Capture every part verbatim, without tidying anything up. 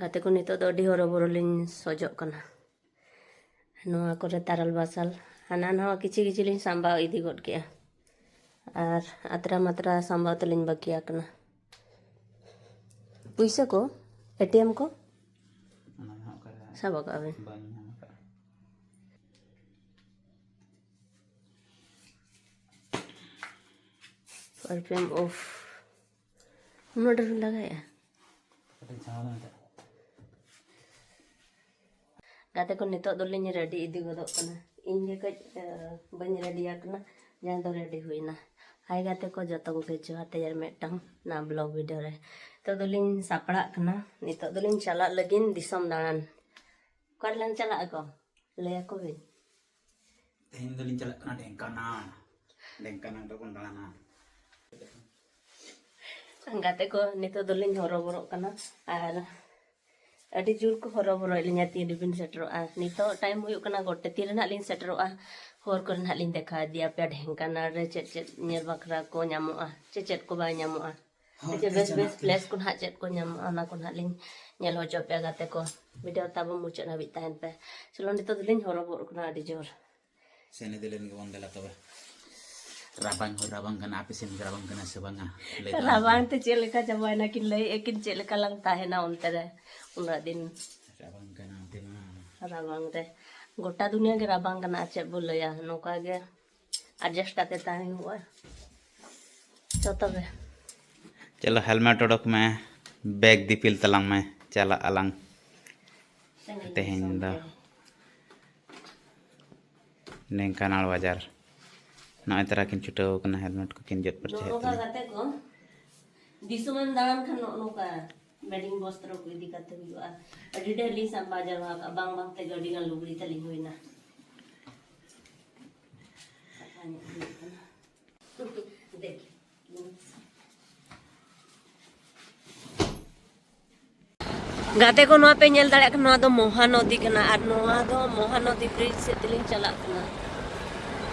ᱜᱟᱛᱮ ᱠᱚ, ᱱᱤᱛᱚᱜ ᱫᱚ ᱟᱹᱰᱤ ᱦᱚᱨᱚᱵᱚᱨᱚ ᱞᱤᱧ ᱥᱚᱡᱚᱜ ᱠᱟᱱᱟ᱾ ᱱᱚᱣᱟ ᱠᱚᱨᱮ ᱛᱟᱨᱟᱞ ᱵᱟᱥᱟᱞ ᱦᱟᱱᱟ ᱱᱟᱣᱟ ᱠᱤᱪᱷᱤ ᱠᱤᱪᱷᱤ ᱞᱤᱧ ᱥᱟᱢᱵᱟᱣ ᱤᱫᱤ ᱜᱚᱫ ᱠᱮᱜᱼᱟ᱾ ᱟᱨ ᱟᱛᱨᱟ ᱢᱟᱛᱨᱟ ᱥᱟᱢᱵᱟᱣ ᱛᱮᱞᱤᱧ ᱵᱟᱹᱜᱤᱭᱟ ᱠᱟᱱᱟ᱾ ᱯᱩᱭᱥᱟᱹ ᱠᱚ, ᱮ ᱴᱤ ᱮᱢ ᱠᱚ ᱚᱱᱟ ᱢᱟ ᱚᱠᱟᱨᱮ ᱥᱟᱵ ᱟᱠᱟᱜ ᱵᱤᱱ? ᱵᱟᱹᱧ ᱧᱟᱢ ᱟᱠᱟᱫ᱾ Perfume of. ᱩᱱᱟᱹᱜ ᱰᱷᱮᱨ ᱵᱤᱱ ᱞᱟᱜᱟᱭᱮᱜᱼᱟ? ᱠᱟᱹᱴᱤᱡ ᱡᱷᱟᱢᱮᱞᱟ ᱢᱮᱱᱟᱜᱼᱟ᱾ ᱜᱟᱛᱮ ᱠᱚ, ᱱᱤᱛᱚᱜ ᱫᱚᱞᱤᱧ ᱨᱮᱰᱤ ᱤᱫᱤ ᱜᱚᱫᱚᱜ ᱠᱟᱱᱟ᱾ ᱤᱧ ᱜᱮ ᱠᱟᱹᱡ, ᱮ, ᱵᱟᱹᱧ ᱨᱮᱰᱤ ᱟᱠᱟᱱᱟ, ᱡᱟᱦᱟᱸ ᱫᱚ ᱨᱮᱰᱤ ᱦᱩᱭᱱᱟ᱾ ᱦᱟᱭ ᱜᱟᱛᱮ ᱠᱚ, ᱡᱚᱛᱚ ᱠᱚᱜᱮ ᱡᱚᱦᱟᱨ ᱛᱮᱭᱟᱨ ᱢᱤᱫᱴᱟᱝ ᱱᱟ ᱵᱞᱚᱜ ᱵᱷᱤᱰᱤᱭᱳ ᱨᱮ᱾ ᱱᱤᱛᱚᱜ ᱫᱚᱞᱤᱧ ᱥᱟᱯᱲᱟᱜ ᱠᱟᱱᱟ, ᱱᱤᱛᱚᱜ ᱫᱚᱞᱤᱧ ᱪᱟᱞᱟᱜ ᱞᱟᱹᱜᱤᱫ ᱫᱤᱥᱚᱢ ᱫᱟᱬᱟᱱ᱾ ᱚᱠᱟ ᱨᱮᱞᱟᱝ ᱪᱟᱞᱟᱜ ᱟᱠᱚ? ᱞᱟᱹᱭ ᱟᱠᱚ ᱵᱤᱱ᱾ ᱛᱮᱦᱮᱧ ᱫᱚᱞᱤᱧ ᱪᱟᱞᱟᱜ ᱠᱟᱱᱟ ᱰᱷᱮᱝᱠᱟᱱᱟᱞ᱾ ᱰᱷᱮᱝᱠᱟᱱᱟᱞ ᱨᱮᱵᱚᱱ ᱫᱟᱬᱟᱱᱟ᱾ ᱜᱟᱛᱮ ᱠᱚ, ᱱᱤᱛᱚᱜ ᱫᱚᱞᱤᱧ ᱦᱚᱨᱚᱵᱚᱨᱚᱜ ᱠᱟᱱᱟ ᱟᱨ ᱟᱹᱰᱤ ᱡᱳᱨ ᱠᱚ ᱦᱚᱨᱚᱵᱚᱨᱚᱭᱮᱫ ᱞᱤᱧᱟ, ᱛᱤᱱ ᱨᱮᱵᱤᱱ ᱥᱮᱴᱮᱨᱚᱜᱼᱟ᱾ ᱱᱤᱛᱚᱜ ᱴᱟᱭᱤᱢ ᱦᱩᱭᱩᱜ ᱠᱟᱱᱟ ᱜᱚᱴ-, ᱛᱤᱱ ᱨᱮ ᱱᱟᱦᱟᱜ ᱞᱤᱧ ᱥᱮᱴᱮᱨᱚᱜᱼᱟ᱾ ᱦᱚᱨ ᱠᱚᱨᱮ ᱱᱟᱦᱟᱜ ᱞᱤᱧ ᱫᱮᱠᱷᱟᱣ ᱤᱫᱤᱭᱟ ᱟᱯᱮᱭᱟ ᱰᱷᱮᱝᱠᱟᱱᱟᱞ ᱨᱮ ᱪᱮᱫ ᱪᱮᱫ ᱧᱮᱞ ᱵᱟᱠᱷᱨᱟ ᱠᱚ ᱧᱟᱢᱚᱜᱼᱟ, ᱪᱮᱫ ᱪᱮᱫ ᱠᱚ ᱵᱟᱭ ᱧᱟᱢᱚᱜᱼᱟ᱾ ᱦᱚᱨ ᱟᱪᱪᱷᱟ, ᱛᱮ ᱵᱮᱥ ᱪᱟᱞᱟᱜ ᱵᱮᱥ ᱠᱟᱱᱟ᱾ ᱯᱞᱮᱥ ᱠᱚ ᱱᱟᱦᱟᱜ ᱪᱮᱫ ᱠᱚ ᱧᱟᱢᱚᱜᱼᱟ, ᱚᱱᱟ ᱠᱚ ᱱᱟᱦᱟᱜ ᱞᱤᱧ ᱧᱮᱞ ᱦᱚᱪᱚ ᱯᱮᱭᱟ ᱜᱟᱛᱮ ᱠᱚ᱾ ᱵᱷᱤᱰᱤᱭᱳ ᱛᱟᱵᱚ ᱢᱩᱪᱟᱹᱫ ᱦᱟᱹᱵᱤᱡ ᱛᱟᱦᱮᱱ ᱯᱮ᱾ ᱪᱚᱞᱚ, ᱱᱤᱛᱚᱜ ᱫᱚᱞᱤᱧ ᱦᱚᱨᱚᱵᱚᱨᱚᱜ ᱠᱟᱱᱟ ᱟᱹᱰᱤ ᱡᱳᱨ᱾ ᱥᱮᱱ ᱤᱫᱤ ᱞᱮᱱ ᱜᱮᱵᱚᱱ ᱫᱮᱞᱟ ᱛᱚᱵᱮ᱾ ᱨᱟᱵᱟᱝ ᱦᱚᱸ ᱨᱟᱵᱟᱝ ᱠᱟᱱᱟ, ᱟᱯᱮ ᱥᱮᱱ ᱜᱮ ᱨᱟᱵᱟᱝ ᱠᱟᱱᱟ ᱥᱮ ᱵᱟᱝᱟ? ᱞᱟᱹᱭ ᱛᱟᱵᱚᱱ ᱨᱟᱵᱟᱝ ᱯᱮ᱾ ᱛᱮ ᱪᱮᱫ ᱞᱮᱠᱟ ᱪᱟᱵᱟᱭᱮᱱᱟ ᱠᱤᱱ, ᱞᱟᱹᱭᱮᱫ ᱠᱤᱱ ᱪᱮᱫ ᱞᱮᱠᱟ ᱞᱟᱝ ᱛᱟᱦᱮᱱᱟ ᱚᱱᱛᱮ ᱨᱮ ᱩᱱᱟᱹᱜ ᱫᱤᱱ᱾ ᱨᱟᱵᱟᱝ ᱠᱟᱱᱟ ᱚᱱᱛᱮ ᱢᱟ᱾ ᱨᱟᱵᱟᱝ ᱨᱮ ᱜᱚᱴᱟ ᱫᱩᱱᱤᱭᱟᱹ ᱜᱮ ᱨᱟᱵᱟᱝ ᱠᱟᱱᱟ, ᱟᱨ ᱪᱮᱫ ᱵᱚ ᱞᱟᱹᱭᱟ, ᱱᱚᱝᱠᱟ ᱜᱮ ᱮᱰᱡᱟᱥᱴ ᱠᱟᱛᱮ ᱛᱟᱦᱮᱸ ᱦᱩᱭᱩᱜᱼᱟ᱾ ᱪᱚ ᱛᱚᱵᱮ᱾ ᱪᱚᱞᱚ, ᱦᱮᱞᱢᱮᱴ ᱚᱰᱚᱠ ᱢᱮ, ᱵᱮᱜᱽ ᱫᱤᱯᱤᱞ ᱛᱟᱞᱟᱝ ᱢᱮ, ᱪᱟᱞᱟᱜ ᱟᱞᱟᱝ᱾ ᱥᱟᱺᱜᱤᱧ ᱛᱮᱦᱮᱧ ᱫᱤᱥᱚᱢ ᱫᱚ᱾ ᱛᱮ᱾ ᱰᱷᱮᱝᱠᱟᱱᱟᱞ ᱵᱟᱡᱟᱨ᱾ ᱱᱚᱜᱼᱚᱭ ᱛᱟᱨᱟ ᱠᱤᱱ ᱪᱷᱩᱴᱟᱹᱣ ᱠᱟᱱᱟ, ᱦᱮᱞᱢᱮᱴ ᱠᱚᱠᱤᱱ ᱡᱚᱫ ᱯᱟᱨᱪᱟᱭᱮᱫ ᱱᱚᱜᱼᱚ ᱱᱚᱝᱠᱟ ᱛᱟᱹᱠᱤᱱᱟ᱾ ᱜᱟᱛᱮ ᱠᱚ, ᱫᱤᱥᱚᱢᱮᱢ ᱫᱟᱬᱟᱱ ᱠᱷᱟᱱ ᱱᱚᱜᱼᱚ ᱱᱚᱝᱠᱟ ᱵᱮᱰᱤᱝ ᱵᱚᱥᱛᱨᱚ ᱠᱚ ᱤᱫᱤ ᱠᱟᱛᱮ ᱦᱩᱭᱩᱜᱼᱟ᱾ ᱟᱹᱰᱤ ᱰᱷᱮᱨ ᱞᱤᱧ ᱥᱟᱢᱵᱟ ᱡᱟᱨᱣᱟ ᱟᱠᱟᱫᱼᱟ, ᱵᱟᱝ ᱵᱟᱝ ᱛᱮᱜᱮ ᱟᱹᱰᱤ ᱜᱟᱱ ᱞᱩᱜᱽᱲᱤ ᱛᱟᱹᱞᱤᱧ ᱦᱩᱭᱱᱟ᱾ ᱠᱟᱛᱷᱟ ᱧᱚᱜ ᱦᱩᱭᱩᱜ ᱠᱟᱱᱟ᱾ ᱫᱮᱠᱷ᱾ ᱜᱟᱛᱮ ᱠᱚ, ᱱᱚᱣᱟ ᱯᱮ ᱧᱮᱞ ᱫᱟᱲᱮᱭᱟᱜ ᱠᱟᱱᱟ, ᱱᱚᱣᱟ ᱫᱚ ᱢᱚᱦᱟᱱᱚᱫᱤ ᱠᱟᱱᱟ ᱟᱨ ᱱᱚᱣᱟ ᱫᱚ ᱢᱚᱦᱟᱱᱚᱫᱤ ᱵᱨᱤᱡᱽ ᱥᱮᱫ ᱛᱮᱞᱤᱧ ᱪᱟᱞᱟᱜ ᱠᱟᱱᱟ᱾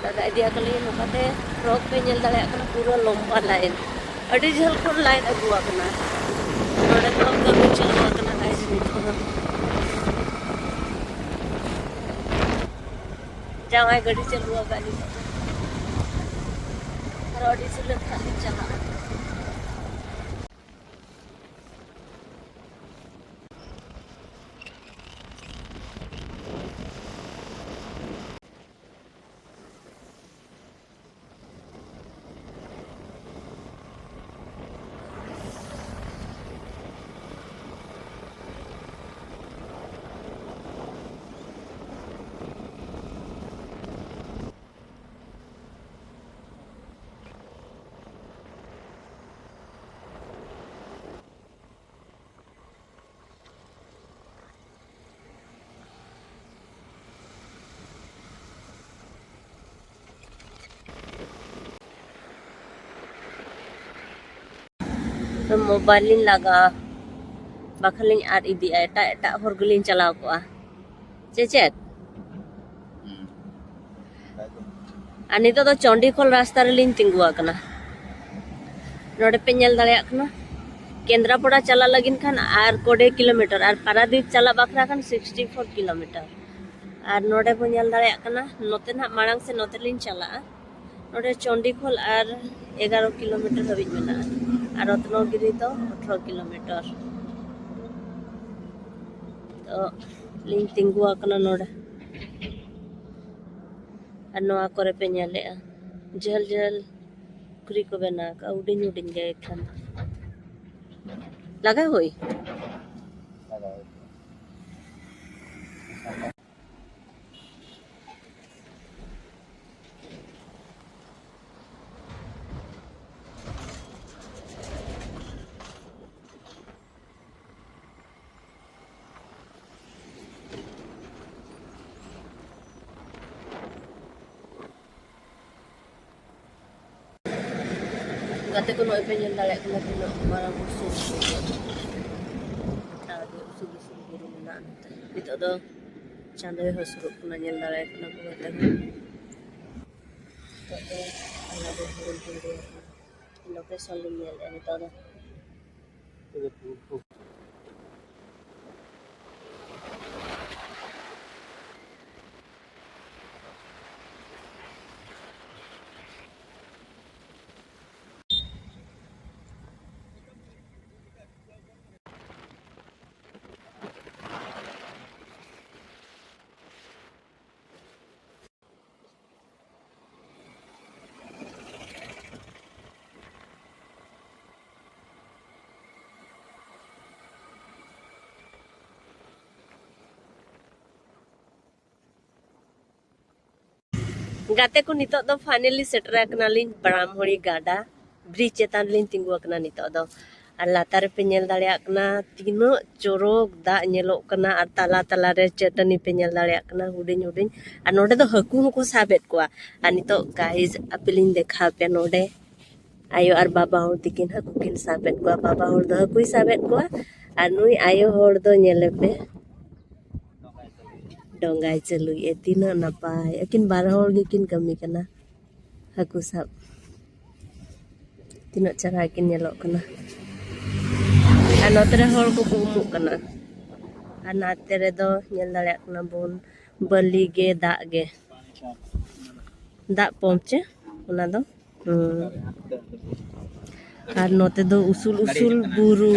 ᱞᱟᱜᱟ ᱤᱫᱤᱭᱟ ᱠᱚ ᱞᱤᱧ ᱱᱚᱝᱠᱟᱛᱮ᱾ ᱴᱨᱚᱠ ᱯᱮ ᱧᱮᱞ ᱫᱟᱲᱮᱭᱟᱜ ᱠᱟᱱᱟ, ᱯᱩᱨᱟᱹ ᱞᱚᱢᱵᱟ ᱞᱟᱭᱤᱱ, ᱟᱹᱰᱤ ᱡᱷᱟᱹᱞ ᱠᱷᱚᱱ ᱞᱟᱭᱤᱱ ᱟᱹᱜᱩ ᱟᱠᱟᱱᱟ᱾ ᱱᱚᱰᱮ ᱫᱚ ᱠᱟᱹᱢᱤ ᱪᱟᱹᱞᱩ ᱟᱠᱟᱱᱟ, ᱜᱟᱭᱤᱥ, ᱱᱤᱛ᱾ ᱡᱟᱶᱟᱭ ᱜᱟᱹᱰᱤ ᱪᱟᱹᱞᱩ ᱟᱠᱟᱫ ᱞᱤᱧ᱾ ᱟᱨᱚ ᱟᱹᱰᱤ ᱡᱷᱟᱹᱞ ᱞᱮᱱᱠᱷᱟᱱ ᱞᱤᱧ ᱪᱟᱞᱟᱜᱼᱟ᱾ ᱢᱳᱵᱟᱭᱤᱞ ᱞᱤᱧ ᱞᱟᱜᱟᱣᱟ, ᱵᱟᱠᱷᱟᱱ ᱞᱤᱧ ᱟᱫ ᱤᱫᱤᱜᱼᱟ, ᱮᱴᱟᱜ ᱮᱴᱟᱜ ᱦᱚᱨ ᱜᱮᱞᱤᱧ ᱪᱟᱞᱟᱣ ᱠᱚᱜᱼᱟ᱾ ᱪᱮ ᱪᱮᱫ? ᱟᱨ ᱱᱤᱛᱚᱜ ᱫᱚ ᱪᱚᱱᱰᱤᱠᱷᱳᱞ ᱨᱟᱥᱛᱟ ᱨᱮᱞᱤᱧ ᱛᱤᱸᱜᱩ ᱟᱠᱟᱱᱟ᱾ ᱱᱚᱰᱮ ᱯᱮ ᱧᱮᱞ ᱫᱟᱲᱮᱭᱟᱜ ᱠᱟᱱᱟ, ᱠᱮᱱᱫᱨᱟᱯᱟᱲᱟ ᱪᱟᱞᱟᱜ ᱞᱟᱹᱜᱤᱫ ᱠᱷᱟᱱ ᱟᱨ ᱠᱚᱰᱮ ᱠᱤᱞᱳᱢᱤᱴᱟᱨ, ᱟᱨ ᱯᱟᱨᱟᱫᱤᱯ ᱪᱟᱞᱟᱜ ᱵᱟᱠᱷᱨᱟ ᱠᱷᱟᱱ ᱥᱤᱠᱥᱴᱤ ᱯᱷᱳᱨ ᱠᱤᱞᱳᱢᱤᱴᱟᱨ᱾ ᱟᱨ ᱱᱚᱰᱮ ᱵᱚ ᱧᱮᱞ ᱫᱟᱲᱮᱭᱟᱜ ᱠᱟᱱᱟ, ᱱᱚᱛᱮ ᱱᱟᱦᱟᱜ ᱢᱟᱲᱟᱝ ᱥᱮ ᱱᱚᱛᱮ ᱞᱤᱧ ᱪᱟᱞᱟᱜᱼᱟ᱾ ᱱᱚᱰᱮ ᱪᱚᱱᱰᱤᱠᱷᱳᱞ ᱟᱨ ᱮᱜᱟᱨᱚ ᱠᱤᱞᱳᱢᱤᱴᱟᱨ ᱦᱟᱹᱵᱤᱡ ᱢᱮᱱᱟᱜᱼᱟ, ᱟᱨ ᱨᱚᱛᱱᱚᱜᱤᱨᱤ ᱫᱚ ᱟᱴᱷᱨᱚ ᱠᱤᱞᱳᱢᱤᱴᱟᱨ᱾ ᱛᱚ ᱞᱤᱧ ᱛᱤᱸᱜᱩ ᱟᱠᱟᱱᱟ ᱱᱚᱰᱮ, ᱟᱨ ᱱᱚᱣᱟ ᱠᱚᱨᱮ ᱯᱮ ᱧᱮᱞᱮᱜᱼᱟ, ᱡᱷᱟᱹᱞ ᱡᱷᱟᱹᱞ ᱯᱩᱠᱷᱨᱤ ᱠᱚ ᱵᱮᱱᱟᱣ ᱟᱠᱟᱫᱼᱟ, ᱦᱩᱰᱤᱧ ᱦᱩᱰᱤᱧ ᱜᱮ ᱮᱠᱷᱟᱱ᱾ ᱞᱟᱜᱟ ᱦᱩᱭ᱾ ᱜᱟᱛᱮ ᱠᱚ, ᱱᱚᱜᱼᱚᱭ ᱯᱮ ᱧᱮᱞ ᱫᱟᱲᱮᱭᱟᱜ ᱠᱟᱱᱟ ᱛᱤᱱᱟᱹᱜ ᱢᱟᱨᱟᱝ ᱩᱥᱩᱞ ᱵᱩᱨᱩ᱾ ᱜᱚᱴᱟ ᱜᱮ ᱩᱥᱩᱞ ᱩᱥᱩᱞ ᱵᱩᱨᱩ ᱢᱮᱱᱟᱜᱼᱟ ᱱᱚᱛᱮ᱾ ᱱᱤᱛᱚᱜ ᱫᱚ ᱪᱟᱸᱫᱚᱭ ᱦᱟᱹᱥᱩᱨᱚᱜ ᱠᱟᱱᱟ, ᱧᱮᱞ ᱫᱟᱲᱮᱭᱟᱜ ᱠᱟᱱᱟ ᱯᱮ ᱜᱟᱛᱮ ᱠᱚ᱾ ᱱᱤᱛᱚᱜ ᱫᱚ ᱟᱭᱢᱟ ᱫᱤᱱ ᱦᱩᱭᱮᱱ ᱛᱤᱧ ᱞᱟᱹᱭ ᱟᱠᱟᱱᱟ᱾ ᱞᱳᱠᱮᱥᱚᱱ ᱞᱤᱧ ᱧᱮᱞᱮᱫᱼᱟ ᱱᱤᱛᱚᱜ ᱫᱚ᱾ ᱜᱟᱛᱮ ᱠᱚ, ᱱᱤᱛᱚᱜ ᱫᱚ finally ᱥᱮᱴᱮᱨ ᱟᱠᱟᱱᱟᱞᱤᱧ ᱵᱟᱲᱟᱢᱦᱚᱲᱤ ᱜᱟᱰᱟ ᱵᱨᱤᱡᱽ ᱪᱮᱛᱟᱱ ᱨᱮᱞᱤᱧ ᱛᱤᱸᱜᱩ ᱟᱠᱟᱱᱟ ᱱᱤᱛᱚᱜ ᱫᱚ᱾ ᱟᱨ ᱞᱟᱛᱟᱨ ᱨᱮᱯᱮ ᱧᱮᱞ ᱫᱟᱲᱮᱭᱟᱜ ᱠᱟᱱᱟ, ᱛᱤᱱᱟᱹᱜ ᱪᱚᱨᱚᱠ ᱫᱟᱜ ᱧᱮᱞᱚᱜ ᱠᱟᱱᱟ, ᱟᱨ ᱛᱟᱞᱟ ᱛᱟᱞᱟ ᱨᱮ ᱪᱟᱹᱴᱟᱹᱱᱤ ᱯᱮ ᱧᱮᱞ ᱫᱟᱲᱮᱭᱟᱜ ᱠᱟᱱᱟ, ᱦᱩᱰᱤᱧ ᱦᱩᱰᱤᱧ᱾ ᱟᱨ ᱱᱚᱰᱮ ᱫᱚ ᱦᱟᱹᱠᱩ ᱦᱚᱸᱠᱚ ᱥᱟᱵᱮᱫ ᱠᱚᱣᱟ᱾ ᱟᱨ ᱱᱤᱛᱚᱜ guys, ᱟᱯᱮ ᱞᱤᱧ ᱫᱮᱠᱷᱟᱣ ᱯᱮᱭᱟ, ᱱᱚᱰᱮ ᱟᱭᱳ ᱟᱨ ᱵᱟᱵᱟ ᱦᱚᱲ ᱛᱤᱠᱤᱱ ᱦᱟᱹᱠᱩ ᱠᱤᱱ ᱥᱟᱵᱮᱫ ᱠᱚᱣᱟ᱾ ᱵᱟᱵᱟ ᱦᱚᱲ ᱫᱚ ᱦᱟᱹᱠᱩᱭ ᱥᱟᱵᱮᱫ ᱠᱚᱣᱟ, ᱟᱨ ᱱᱩᱭ ᱟᱭᱳ ᱦᱚᱲ ᱫᱚ ᱧᱮᱞᱮ ᱯᱮ, ᱰᱚᱸᱜᱟᱭ ᱪᱟᱹᱞᱩᱭᱮᱫᱼᱟ᱾ ᱛᱤᱱᱟᱹᱜ ᱱᱟᱯᱟᱭ, ᱟᱹᱠᱤᱱ ᱵᱟᱨ ᱦᱚᱲ ᱜᱮᱠᱤᱱ ᱠᱟᱹᱢᱤ ᱠᱟᱱᱟ ᱦᱟᱹᱠᱩ ᱥᱟᱵ᱾ ᱛᱤᱱᱟᱹᱜ ᱪᱮᱦᱨᱟ ᱠᱤᱱ ᱧᱮᱞᱚᱜ ᱠᱟᱱᱟ᱾ ᱟᱨ ᱱᱚᱛᱮ ᱨᱮ ᱦᱚᱲ ᱠᱚᱠᱚ ᱩᱢᱩᱜ ᱠᱟᱱᱟ᱾ ᱟᱨ ᱱᱟᱛᱮ ᱨᱮᱫᱚ ᱧᱮᱞ ᱫᱟᱲᱮᱭᱟᱜ ᱠᱟᱱᱟ ᱵᱚᱱ, ᱵᱟᱹᱞᱤ ᱜᱮ, ᱫᱟᱜ ᱜᱮ, ᱫᱟᱜ ᱯᱟᱢᱯ ᱪᱮ ᱚᱱᱟ ᱫᱚ᱾ ᱦᱩᱸ᱾ ᱟᱨ ᱱᱚᱛᱮ ᱫᱚ ᱩᱥᱩᱞ ᱩᱥᱩᱞ ᱵᱩᱨᱩ᱾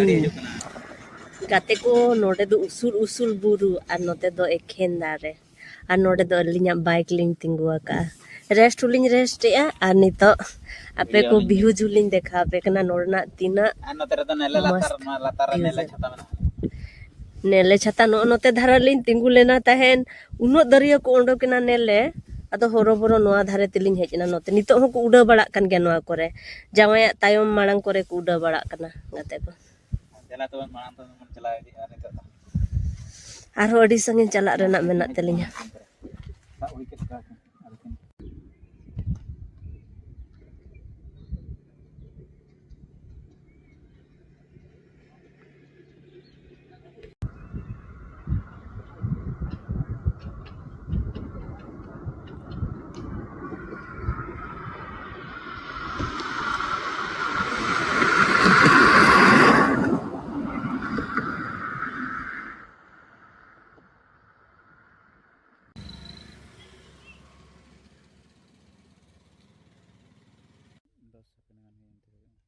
ᱜᱟᱛᱮ ᱠᱚ, ᱱᱚᱰᱮ ᱫᱚ ᱩᱥᱩᱞ ᱩᱥᱩᱞ ᱵᱩᱨᱩ ᱟᱨ ᱱᱚᱛᱮ ᱫᱚ ᱮᱠᱷᱮᱱ ᱫᱟᱨᱮ᱾ ᱟᱨ ᱱᱚᱰᱮ ᱫᱚ ᱟᱹᱞᱤᱧᱟᱜ bike ᱞᱤᱧ ᱛᱤᱸᱜᱩ ᱟᱠᱟᱫᱼᱟ᱾ Rest ᱦᱚᱸᱞᱤᱧ rest ᱮᱫᱼᱟ᱾ ᱟᱨ ᱱᱤᱛᱚᱜ ᱟᱯᱮ ᱠᱚ views ᱦᱚᱸᱞᱤᱧ ᱫᱮᱠᱷᱟᱣ ᱟᱯᱮ ᱠᱟᱱᱟ ᱱᱚᱰᱮᱱᱟᱜ ᱛᱤᱱᱟᱹᱜ ᱟᱨ ᱱᱚᱛᱮ ᱨᱮᱫᱚ ᱱᱮᱞᱮ ᱞᱟᱛᱟᱨ, ᱢᱚᱥᱛ ᱢᱟ ᱞᱟᱛᱟᱨ ᱨᱮ views ᱱᱮᱞᱮ ᱟᱠᱟᱱᱟ᱾ ᱪᱷᱟᱛᱟ ᱢᱮᱱᱟᱜᱼᱟ᱾ ᱱᱮᱞᱮ ᱪᱷᱟᱛᱟ ᱱᱚᱜᱼᱚ ᱱᱚᱛᱮ ᱫᱷᱟᱨᱮ ᱞᱤᱧ ᱛᱤᱸᱜᱩ ᱞᱮᱱᱟ ᱛᱟᱦᱮᱸᱱ, ᱩᱱᱟᱹᱜ ᱫᱟᱹᱨᱭᱟᱹ ᱠᱚ ᱚᱰᱚᱠ ᱮᱱᱟ ᱱᱮᱞᱮ, ᱟᱫᱚ ᱦᱚᱨᱚᱵᱚᱨᱚ ᱱᱚᱣᱟ ᱫᱷᱟᱨᱮ ᱛᱮᱞᱤᱧ ᱦᱮᱡ ᱮᱱᱟ ᱱᱚᱛᱮ᱾ ᱱᱤᱛᱚᱜ ᱦᱚᱸᱠᱚ ᱩᱰᱟᱹᱣ ᱵᱟᱲᱟᱜ ᱠᱟᱱ ᱜᱮᱭᱟ ᱱᱚᱣᱟ ᱠᱚᱨᱮ, ᱡᱟᱶᱟᱭᱟᱜ ᱛᱟᱭᱚᱢ ᱢᱟᱲᱟᱝ ᱠᱚᱨᱮ ᱠᱚ ᱩᱰᱟᱹᱣ ᱵᱟᱲᱟᱜ ᱠᱟᱱᱟ ᱜᱟᱛᱮ ᱠᱚ᱾ ᱫᱮᱞᱟ ᱛᱚᱵᱮ ᱢᱟᱲᱟᱝ ᱛᱮᱵᱚᱱ ᱪᱟᱞᱟᱣ ᱤᱫᱤᱜᱼᱟ ᱱᱤᱛᱚᱜ ᱫᱚ᱾ ᱟᱨᱦᱚᱸ ᱟᱹᱰᱤ ᱥᱟᱺᱜᱤᱧ ᱪᱟᱞᱟᱜ ᱨᱮᱱᱟᱜ ᱢᱮᱱᱟᱜ ᱛᱟᱹᱞᱤᱧᱟ᱾ ᱥᱟᱵ ᱦᱩᱭ ᱠᱮᱫ ᱠᱚᱣᱟ ᱠᱚ᱾ ᱫᱚᱥ ᱥᱮᱠᱮᱱᱰ ᱜᱟᱱ ᱦᱩᱭᱮᱱ ᱛᱮ ᱦᱩᱭᱩᱜᱼᱟ᱾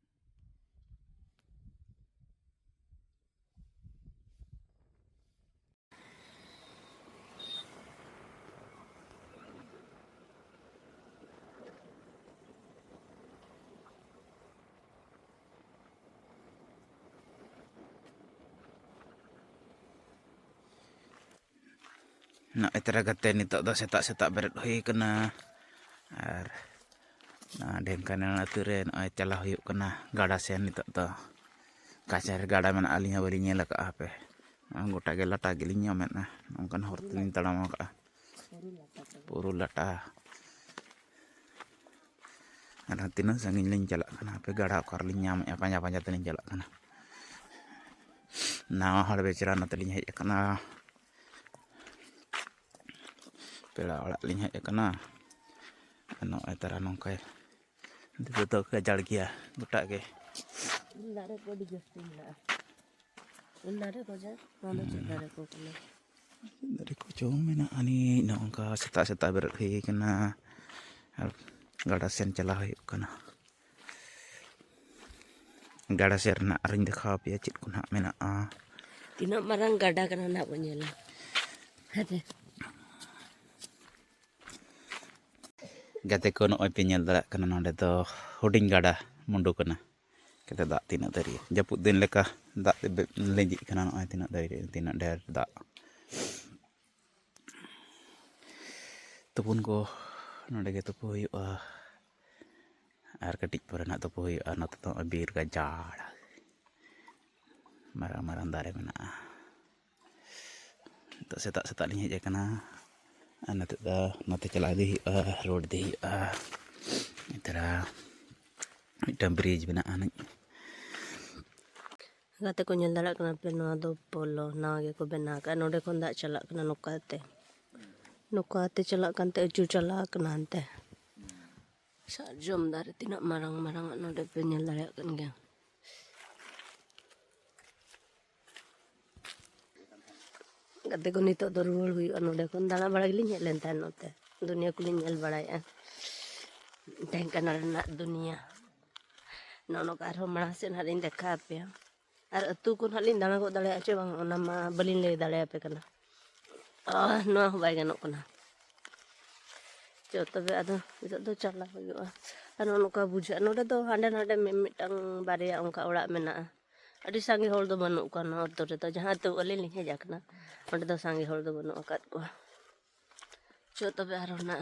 ᱱᱚᱜᱼᱚᱭ ᱛᱚᱨᱟ ᱜᱟᱛᱮ, ᱱᱤᱛᱚᱜ ᱫᱚ ᱥᱮᱛᱟᱜ ᱥᱮᱛᱟᱜ ᱵᱮᱨᱮᱫ ᱦᱩᱭ ᱠᱟᱱᱟ᱾ ᱟᱨ ᱱᱚᱣᱟ ᱰᱷᱮᱝᱠᱟᱱᱟᱞ ᱟᱹᱛᱩ ᱨᱮ ᱱᱚᱜᱼᱚᱭ ᱪᱟᱞᱟᱣ ᱦᱩᱭᱩᱜ ᱠᱟᱱᱟ ᱜᱟᱰᱟ ᱥᱮᱱ᱾ ᱱᱤᱛᱚᱜ ᱫᱚ ᱚᱠᱟ ᱥᱮᱱ ᱨᱮ ᱜᱟᱰᱟ ᱢᱮᱱᱟᱜᱼᱟ, ᱟᱹᱞᱤᱧ ᱦᱚᱸ ᱵᱟᱹᱞᱤᱧ ᱧᱮᱞ ᱟᱠᱟᱫᱼᱟ ᱦᱟᱯᱮ᱾ ᱱᱚᱣᱟ ᱜᱚᱴᱟ ᱜᱮ ᱞᱟᱴᱟ ᱜᱮᱞᱤᱧ ᱧᱟᱢᱮᱫᱼᱟ, ᱱᱚᱝᱠᱟᱱ ᱦᱚᱨ ᱛᱮᱞᱤᱧ ᱛᱟᱲᱟᱢ ᱟᱠᱟᱫᱼᱟ, ᱯᱩᱨᱩ ᱞᱟᱴᱟ᱾ ᱟᱨ ᱛᱤᱱᱟᱹᱜ ᱥᱟᱺᱜᱤᱧ ᱞᱤᱧ ᱪᱟᱞᱟᱜ ᱠᱟᱱᱟ ᱦᱟᱯᱮ, ᱜᱟᱰᱟ ᱚᱠᱟ ᱨᱮᱞᱤᱧ ᱧᱟᱢᱮᱫᱼᱟ, ᱯᱟᱸᱡᱟ ᱯᱟᱸᱡᱟ ᱛᱮᱞᱤᱧ ᱪᱟᱞᱟᱜ ᱠᱟᱱᱟ᱾ ᱱᱟᱣᱟ ᱦᱚᱲ ᱵᱮᱪᱟᱨᱟ ᱱᱚᱛᱮ ᱞᱤᱧ ᱦᱮᱡ ᱟᱠᱟᱱᱟ, ᱯᱮᱲᱟ ᱚᱲᱟᱜ ᱞᱤᱧ ᱦᱮᱡ ᱟᱠᱟᱱᱟ᱾ ᱟᱨ ᱱᱚᱜᱼᱚᱭ ᱛᱟᱨᱟ ᱱᱚᱝᱠᱟ ᱱᱤᱛᱚᱜ ᱫᱚ ᱜᱟᱡᱟᱲ ᱜᱮᱭᱟ ᱜᱚᱴᱟ ᱜᱮ᱾ ᱩᱞ ᱫᱟᱨᱮ ᱠᱚ ᱟᱹᱰᱤ ᱡᱟᱹᱥᱛᱤ ᱢᱮᱱᱟᱜᱼᱟ᱾ ᱩᱞ ᱫᱟᱨᱮ ᱠᱚ ᱡᱟ, ᱱᱚᱣᱟ ᱫᱚ ᱪᱮᱫ ᱫᱟᱨᱮ ᱠᱚ ᱠᱟᱱᱟ? ᱫᱟᱨᱮ ᱠᱚ ᱪᱚᱝ ᱢᱮᱱᱟᱜᱼᱟ ᱟᱹᱱᱤᱡ᱾ ᱱᱚᱜᱼᱚ ᱱᱚᱝᱠᱟ ᱥᱮᱛᱟᱜ ᱥᱮᱛᱟᱜ ᱵᱮᱨᱮᱫ ᱦᱩᱭ ᱠᱟᱱᱟ ᱟᱨ ᱜᱟᱰᱟ ᱥᱮᱱ ᱪᱟᱞᱟᱣ ᱦᱩᱭᱩᱜ ᱠᱟᱱᱟ᱾ ᱜᱟᱰᱟ ᱥᱮᱫ ᱨᱮᱱᱟᱜ ᱟᱨᱚᱧ ᱫᱮᱠᱷᱟᱣ ᱟᱯᱮᱭᱟ ᱪᱮᱫ ᱠᱚ ᱱᱟᱦᱟᱜ ᱢᱮᱱᱟᱜᱼᱟ᱾ ᱛᱤᱱᱟᱹᱜ ᱢᱟᱨᱟᱝ ᱜᱟᱰᱟ ᱠᱟᱱᱟ ᱱᱟᱦᱟᱜ ᱵᱚᱱ ᱧᱮᱞᱟ᱾ ᱦᱮᱸ ᱥᱮ? ᱜᱟᱛᱮ ᱠᱚ, ᱱᱚᱜᱼᱚᱭ ᱯᱮ ᱧᱮᱞ ᱫᱟᱲᱮᱭᱟᱜ ᱠᱟᱱᱟ, ᱱᱚᱸᱰᱮ ᱫᱚ ᱦᱩᱰᱤᱧ ᱜᱟᱰᱟ ᱢᱩᱸᱰᱩ ᱠᱟᱱᱟ᱾ ᱠᱟᱛᱮ ᱫᱟᱜ ᱛᱤᱱᱟᱹᱜ ᱫᱟᱹᱨᱭᱟᱹ, ᱡᱟᱹᱯᱩᱫ ᱫᱤᱱ ᱞᱮᱠᱟ ᱫᱟᱜ ᱞᱤᱸᱡᱤᱜ ᱠᱟᱱᱟ᱾ ᱱᱚᱜᱼᱚᱭ ᱛᱤᱱᱟᱹᱜ ᱫᱟᱹᱨᱭᱟᱹ, ᱛᱤᱱᱟᱹᱜ ᱰᱷᱮᱨ ᱫᱟᱜ᱾ ᱛᱩᱯᱩᱱ ᱠᱚ ᱱᱚᱸᱰᱮ ᱜᱮ ᱛᱩᱯᱩ ᱦᱩᱭᱩᱜᱼᱟ᱾ ᱟᱨ ᱠᱟᱹᱴᱤᱡ ᱯᱚᱨᱮ ᱱᱟᱦᱟᱜ ᱛᱩᱯᱩ ᱦᱩᱭᱩᱜᱼᱟ᱾ ᱱᱚᱛᱮ ᱫᱚ ᱱᱚᱜᱼᱚᱭ ᱵᱤᱨ ᱜᱟᱡᱟᱲ, ᱢᱟᱨᱟᱝ ᱢᱟᱨᱟᱝ ᱫᱟᱨᱮ ᱢᱮᱱᱟᱜᱼᱟ᱾ ᱱᱤᱛᱚᱜ ᱥᱮᱛᱟᱜ ᱥᱮᱛᱟᱜ ᱞᱤᱧ ᱦᱮᱡ ᱟᱠᱟᱱᱟ᱾ ᱟᱨ ᱱᱤᱛᱚᱜ ᱫᱚ ᱱᱚᱛᱮ ᱪᱟᱞᱟᱣ ᱤᱫᱤ ᱦᱩᱭᱩᱜᱼᱟ, ᱨᱳᱰ ᱤᱫᱤ ᱦᱩᱭᱩᱜᱼᱟ᱾ ᱱᱮᱛᱟᱨ ᱢᱤᱫᱴᱟᱝ ᱵᱨᱤᱡᱽ ᱢᱮᱱᱟᱜᱼᱟ ᱟᱹᱱᱤᱡ᱾ ᱜᱟᱛᱮ ᱠᱚ, ᱧᱮᱞ ᱫᱟᱲᱮᱭᱟᱜ ᱠᱟᱱᱟ ᱯᱮ, ᱱᱚᱣᱟ ᱫᱚ ᱯᱳᱞᱳ ᱱᱟᱣᱟ ᱜᱮᱠᱚ ᱵᱮᱱᱟᱣ ᱟᱠᱟᱫᱼᱟ᱾ ᱱᱚᱸᱰᱮ ᱠᱷᱚᱱ ᱫᱟᱜ ᱪᱟᱞᱟᱜ ᱠᱟᱱᱟ ᱱᱚᱝᱠᱟ ᱛᱮ, ᱱᱚᱝᱠᱟ ᱛᱮ ᱪᱟᱞᱟᱜ ᱠᱟᱱᱛᱮ ᱟᱹᱪᱩᱨ ᱪᱟᱞᱟᱣ ᱠᱟᱱᱟ ᱦᱟᱱᱛᱮ᱾ ᱥᱟᱨᱡᱚᱢ ᱫᱟᱨᱮ ᱛᱤᱱᱟᱹᱜ ᱢᱟᱨᱟᱝ ᱢᱟᱨᱟᱝ ᱟᱜ ᱱᱚᱸᱰᱮ ᱯᱮ ᱧᱮᱞ ᱫᱟᱲᱮᱭᱟᱜ ᱠᱟᱱ ᱜᱮᱭᱟ᱾ ᱜᱟᱛᱮ ᱠᱚ, ᱱᱤᱛᱚᱜ ᱫᱚ ᱨᱩᱣᱟᱹᱲ ᱦᱩᱭᱩᱜᱼᱟ᱾ ᱱᱚᱸᱰᱮ ᱠᱷᱚᱱ ᱫᱟᱬᱟ ᱵᱟᱲᱟ ᱜᱮᱞᱤᱧ ᱦᱮᱡ ᱞᱮᱱ ᱛᱟᱦᱮᱸᱫ ᱱᱚᱛᱮ, ᱫᱩᱱᱤᱭᱟᱹ ᱠᱚᱞᱤᱧ ᱧᱮᱞ ᱵᱟᱲᱟᱭᱮᱫᱼᱟ᱾ ᱰᱷᱮᱝᱠᱟᱱᱟᱞ ᱨᱮᱱᱟᱜ ᱫᱩᱱᱤᱭᱟᱹ ᱱᱚᱜᱼᱚ ᱱᱚᱝᱠᱟ ᱟᱨᱦᱚᱸ ᱢᱟᱲᱟᱝ ᱥᱮᱫ ᱱᱟᱦᱟᱜ ᱞᱤᱧ ᱫᱮᱠᱷᱟᱣ ᱟᱯᱮᱭᱟ᱾ ᱟᱨ ᱟᱹᱛᱩ ᱠᱚ ᱱᱟᱦᱟᱜ ᱞᱤᱧ ᱫᱟᱬᱟ ᱜᱚᱫ ᱫᱟᱲᱮᱭᱟᱜᱼᱟ ᱪᱮ ᱵᱟᱝ, ᱚᱱᱟ ᱢᱟ ᱵᱟᱹᱞᱤᱧ ᱞᱟᱹᱭ ᱫᱟᱲᱮᱭᱟᱯᱮ ᱠᱟᱱᱟ᱾ ᱟᱦ, ᱱᱚᱣᱟ ᱦᱚᱸ ᱵᱟᱭ ᱜᱟᱱᱚᱜ ᱠᱟᱱᱟ᱾ ᱪᱚ ᱛᱚᱵᱮ ᱟᱫᱚ ᱱᱤᱛᱚᱜ ᱫᱚ ᱪᱟᱞᱟᱣ ᱦᱩᱭᱩᱜᱼᱟ᱾ ᱟᱨ ᱱᱚᱜᱼᱚ ᱱᱚᱝᱠᱟ ᱵᱩᱡᱷᱟᱹᱜᱼᱟ, ᱱᱚᱰᱮ ᱫᱚ ᱦᱟᱸᱰᱮ ᱱᱟᱰᱮ ᱢᱤᱫ ᱢᱤᱫᱴᱟᱝ ᱵᱟᱨᱭᱟ ᱚᱱᱠᱟ ᱚᱲᱟᱜ ᱢᱮᱱᱟᱜᱼᱟ᱾ ᱟᱹᱰᱤ ᱥᱟᱸᱜᱮ ᱦᱚᱲ ᱫᱚ ᱵᱟᱹᱱᱩᱜ ᱠᱚᱣᱟ ᱱᱚᱣᱟ ᱟᱹᱛᱩ ᱨᱮᱫᱚ, ᱡᱟᱦᱟᱸ ᱟᱹᱛᱩ ᱟᱹᱞᱤᱧ ᱞᱤᱧ ᱦᱮᱡ ᱟᱠᱟᱱᱟ, ᱚᱸᱰᱮ ᱫᱚ ᱥᱟᱸᱜᱮ ᱦᱚᱲ ᱫᱚ ᱵᱟᱹᱱᱩᱜ ᱟᱠᱟᱫ ᱠᱚᱣᱟ᱾ ᱪᱚ ᱛᱚᱵᱮ ᱟᱨᱦᱚᱸ ᱱᱟᱜ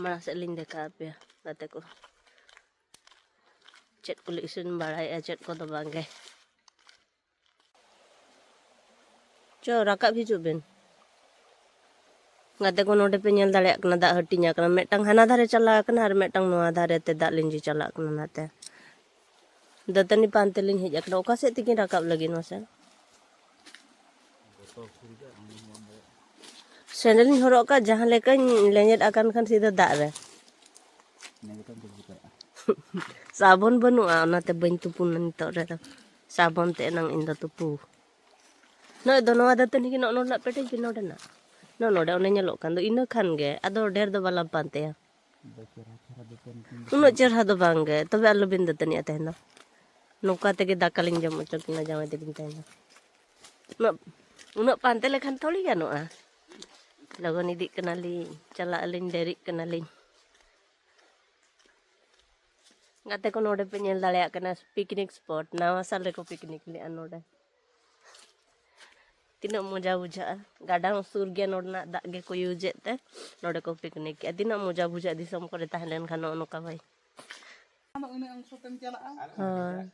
ᱢᱟᱲᱟᱝ ᱥᱮᱫ ᱞᱤᱧ ᱫᱮᱠᱷᱟᱣ ᱟᱯᱮᱭᱟ ᱜᱟᱛᱮ ᱠᱚ, ᱪᱮᱫ ᱠᱚᱞᱮ ᱤᱥᱤᱱ ᱵᱟᱲᱟᱭᱮᱫᱼᱟ, ᱪᱮᱫ ᱠᱚᱫᱚ ᱵᱟᱝᱜᱮ᱾ ᱪᱚ, ᱨᱟᱠᱟᱵ ᱦᱤᱡᱩᱜ ᱵᱤᱱ᱾ ᱜᱟᱛᱮ ᱠᱚ, ᱱᱚᱰᱮ ᱯᱮ ᱧᱮᱞ ᱫᱟᱲᱮᱭᱟᱜ ᱠᱟᱱᱟ, ᱫᱟᱜ ᱦᱟᱹᱴᱤᱧ ᱟᱠᱟᱱᱟ, ᱢᱤᱫᱴᱟᱝ ᱦᱟᱱᱟ ᱫᱷᱟᱨᱮ ᱪᱟᱞᱟᱣ ᱟᱠᱟᱱᱟ ᱟᱨ ᱢᱤᱫᱴᱟᱝ ᱱᱚᱣᱟ ᱫᱷᱟᱨᱮ ᱛᱮ ᱫᱟᱜ ᱞᱤᱸᱡᱤ ᱪᱟᱞᱟᱜ ᱠᱟᱱᱟ᱾ ᱚᱱᱟᱛᱮ ᱫᱟᱹᱛᱟᱹᱱᱤ ᱯᱟᱱᱛᱮ ᱞᱤᱧ ᱦᱮᱡ ᱟᱠᱟᱱᱟ᱾ ᱚᱠᱟ ᱥᱮᱫ ᱛᱮᱠᱤᱱ ᱨᱟᱠᱟᱵ ᱞᱟᱹᱜᱤᱫ ᱢᱟᱥᱮ? ᱥᱮᱱᱰᱮᱞ ᱤᱧ ᱦᱚᱨᱚᱜ ᱠᱟᱜ, ᱡᱟᱦᱟᱸ ᱞᱮᱠᱟᱧ ᱞᱮᱸᱡᱮᱫ ᱟᱠᱟᱱ ᱠᱷᱟᱱ ᱥᱤᱫᱷᱟᱹ ᱫᱟᱜ ᱨᱮ᱾ ᱥᱟᱵᱚᱱ ᱵᱟᱹᱱᱩᱜᱼᱟ, ᱚᱱᱟᱛᱮ ᱵᱟᱹᱧ ᱛᱩᱯᱩᱱᱟ ᱱᱤᱛᱚᱜ ᱨᱮᱫᱚ᱾ ᱥᱟᱵᱚᱱ ᱛᱮ ᱮᱱᱟᱝ ᱤᱧ ᱫᱚ ᱛᱩᱯᱩ᱾ ᱱᱚᱜᱼᱚᱭ ᱫᱚ ᱱᱚᱣᱟ ᱫᱟᱹᱛᱟᱹᱱᱤ ᱜᱮ ᱱᱚᱜᱼᱚ ᱱᱚᱰᱮᱱᱟᱜ ᱯᱮᱴᱮᱡ ᱜᱮ ᱱᱚᱰᱮᱱᱟᱜ᱾ ᱱᱚᱜᱼᱚ ᱱᱚᱰᱮ ᱚᱱᱮ ᱧᱮᱞᱚᱜ ᱠᱟᱱ ᱫᱚ, ᱤᱱᱟᱹ ᱠᱷᱟᱱ ᱜᱮ, ᱟᱫᱚ ᱰᱷᱮᱨ ᱫᱚ ᱵᱟᱞᱟᱝ ᱯᱟᱱᱛᱮᱭᱟ᱾ ᱩᱱᱟᱹᱜ ᱪᱮᱦᱨᱟ ᱫᱚ ᱵᱟᱝ ᱜᱮ, ᱛᱚᱵᱮ ᱟᱞᱚᱵᱤᱱ ᱫᱟᱹᱛᱟᱹᱱᱤᱜᱼᱟ ᱛᱮᱦᱮᱧ ᱫᱚ᱾ ᱱᱚᱝᱠᱟ ᱛᱮᱜᱮ ᱫᱟᱠᱟ ᱞᱤᱧ ᱡᱚᱢ ᱦᱚᱪᱚ ᱠᱤᱱᱟ ᱡᱟᱶᱟᱭ ᱛᱟᱹᱠᱤᱱ ᱛᱮᱦᱮᱧ ᱫᱚ᱾ ᱩᱱᱟᱹᱜ, ᱩᱱᱟᱹᱜ ᱯᱟᱱᱛᱮ ᱞᱮᱠᱷᱟᱱ ᱛᱷᱚᱲᱤ ᱜᱟᱱᱚᱜᱼᱟ᱾ ᱞᱚᱜᱚᱱ ᱤᱫᱤᱜ ᱠᱟᱱᱟᱞᱤᱧ, ᱪᱟᱞᱟᱜ ᱟᱹᱞᱤᱧ, ᱰᱮᱨᱤᱜ ᱠᱟᱱᱟᱞᱤᱧ᱾ ᱜᱟᱛᱮ ᱠᱚ, ᱱᱚᱰᱮ ᱯᱮ ᱧᱮᱞ ᱫᱟᱲᱮᱭᱟᱜ ᱠᱟᱱᱟ picnic spot, ᱱᱟᱣᱟ ᱥᱟᱞ ᱨᱮᱠᱚ picnic ᱞᱮᱜᱼᱟ ᱱᱚᱰᱮ᱾ ᱛᱤᱱᱟᱹᱜ ᱢᱚᱡᱟ ᱵᱩᱡᱷᱟᱹᱜᱼᱟ, ᱜᱟᱰᱟ ᱦᱚᱸ ᱥᱩᱨ ᱜᱮᱭᱟ, ᱱᱚᱰᱮᱱᱟᱜ ᱫᱟᱜ ᱜᱮᱠᱚ use ᱮᱫ ᱛᱮ ᱱᱚᱰᱮ ᱠᱚ picnic ᱠᱮᱜᱼᱟ᱾ ᱛᱤᱱᱟᱹᱜ ᱢᱚᱡᱟ ᱵᱩᱡᱷᱟᱹᱜᱼᱟ ᱫᱤᱥᱚᱢ ᱠᱚᱨᱮ ᱛᱟᱦᱮᱸ ᱞᱮᱱᱠᱷᱟᱱ ᱱᱚᱜᱼᱚ ᱱᱚᱝᱠᱟ ᱵᱷᱟᱹᱭ᱾ ᱟᱫᱚ ᱤᱱᱟᱹ ᱚᱝᱥᱚ ᱛᱮᱢ ᱪᱟᱞᱟᱜᱼᱟ᱾ ᱦᱳᱭ᱾